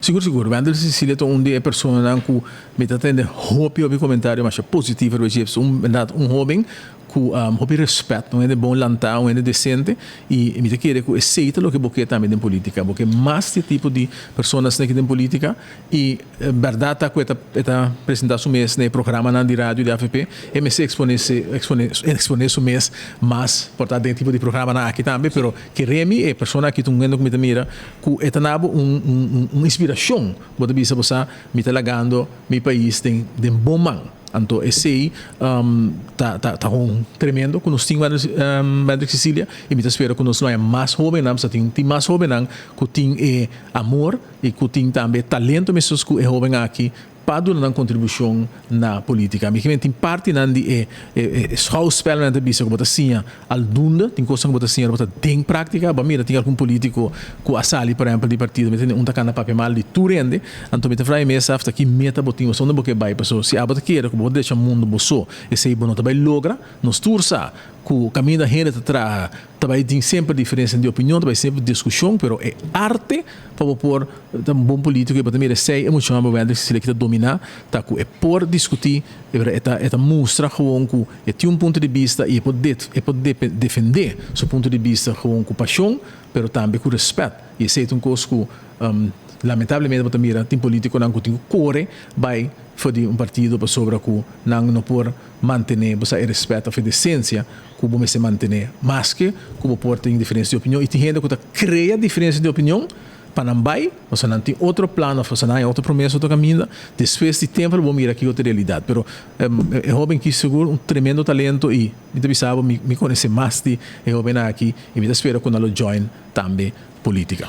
Sigur sigur, Wendel Cecilia ta un di e personanan ku mi ta tende hopi hopi komentario masha positivo riba dje. Un bèrdat un hóben ku hopi rèspèt, un hende bon lantá, un hende desente i mi ta kere ku esei ta loke bo ke tambe den polítika. Bo ke mas di e tipo di personas aki den polítika i bèrdat ta ku e ta e ta presentá su mes na e programanan di radio di avp. E mester eksponé se eksponé eksponé su mes mas por ta den e tipo di programanan aki tambe, pero kere mi e persona aki ta un hende ku mi ta mira ku e ta na bo un un un inspirashon. Bo ta bisa bo sa mi ta lagando mi pais den den bon man. Anto esei ta ta ta un tremendo ku nos tin Wendrick Cecilia i mi ta spera ku nos lo haña mas hóbennan pasobra tin tin mas hóbennan ku tin e amor i ku tin tambe e talento meskos ku e hóben aki pa duna nan kontribushon na politika. Mi kimen tin partinan di e e schouwspel nan ta bisa ku bo ta siña aldunde, tin kosnan ku bo ta siña bo ta den praktika. Bo a mira tin algun politiko ku a sali por ehempel di partido, mi ta tende un ta kanda papia mal di tur hende, anto mi ta frai mes af ta ki meta bo tin, unda bo ke bai, pasobra si abo ta kere ku bo por drecha mundu bo so, esei bo no ta bai logra. Nos tur sa ku kaminda hende ta traha ta bai tin semper diferensianan di opinion, ta bai semper diskushon, pero e arte pa bo por ta un bon politico y bo ta mira esey e muchanan bo Wendrick Cecilia ki ta domina ta cu e por discuti pero e ta e ta mustra gewoon cu e tin un punto di bista y e por e por defende su punto di bista gewoon cu pasion pero tambe cu respet y esey ta un cos cu lamentablemente bo ta mira tin politiconan cu tin cu core bay for di un partido pasobra cu nan no por mantene bo sa e respet of e decencia cu bo mester mantene maske cu bo por tin diferencia di opinion y tin hende cu ta crea diferencia di opinion pa nan bay pasobra nan tin otro plan of pasobra nan haña otro promesa otro caminda despues di tempo lo bo mira kico ta realidad pero e hoben aki sigur un tremendo talento y mi ta bisa bo mi conoce mas di e hoben aki y mi ta spera cu nan lo join tambe politica.